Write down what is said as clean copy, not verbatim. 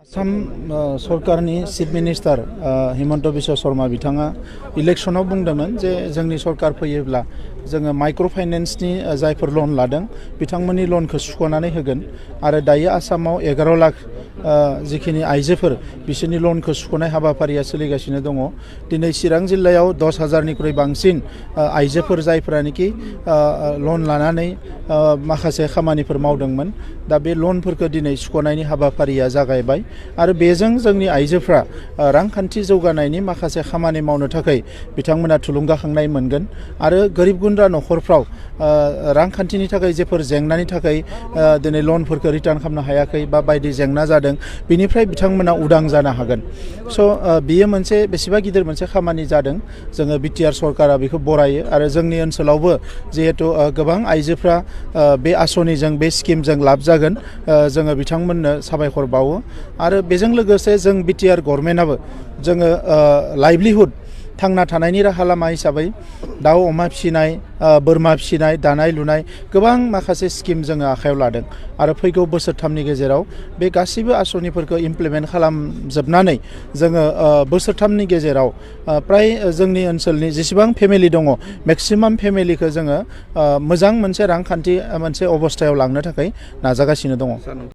आसाम सरकारनि chief minister Himanta Biswa Sharma बिथाङा इलेक्शनाव बुंदोंमोन जे जोंनि सरकार फैयोब्ला जोङो माइक्र' फाइनेन्सनि जायफोर लन लादों बिथांमोननि लनखौ सुख'नानै होगोन आरो दायो आसामाव 11 लाख जिखिनि आइजोफोर बिसोरनि लनखौ सुख'नाय हाबाफारिया सोलिगासिनो दङ। दिनै चिरां जिल्लायाव 10,000निख्रुइ बांसिन आइजोफोर जायफोरानोखि लन लानानै माखासे खामानिफोर मावदोंमोन दा बे लनफोरखौ दिनै सुख'नायनि हाबाफारिया जागायबाय आरो बेजों जोंनि आइजोफ्रा रांखान्थि जौगानायनि माखासे खामानि मावनो थाखाय बिथांमोना थुलुंगाखांनाय मोनगोन आरो गोरिब गुन्द्रा न'खरफ्राव रांखान्थिनि थाखाय जेफोर जेंनानि थाखाय दिनै लनफोरखौ रिटार्न खालामनो हायाखै बा बायदि जेंना जादों बिनिफ्राय बिथांमोना उदां जानो हागोन। स' बियो मोनसे बेसेबा गिदिर मोनसे खामानि जादों। जोङो बिटिआर सरकारा बेखौ बरायो आरो जोंनि ओनसोलावबो जिहेतु गोबां आइजोफ्रा बे आसनिजों बे स्किमजों लाब जागोन जोङो बिथांमोननो साबायखर बावो आरो बेजों लोगोसे जों बिटिआर गभर्नमेन्टआबो जोङो लाइभलिहुड थांना थानायनि राहा लामा हिसाबै दाउ अमा फिसिनाय बोरमा फिसिनाय दानाय लुनाय गोबां माखासे स्किम जोङो आखायाव लादों आरो फैगौ बोसोरथामनि गेजेराव बे गासैबो आसनिफोरखौ इमप्लिमेन्ट खालामजोबनानै जोङो बोसोरथामनि गेजेराव प्राय जोंनि ओनसोलनि जेसेबां फेमिलि दङ मेक्सिमाम फेमिलिखौ जोङो मोजां मोनसे रांखान्थि मोनसे अबस्थायाव लांनो थाखाय नाजागासिनो दङ।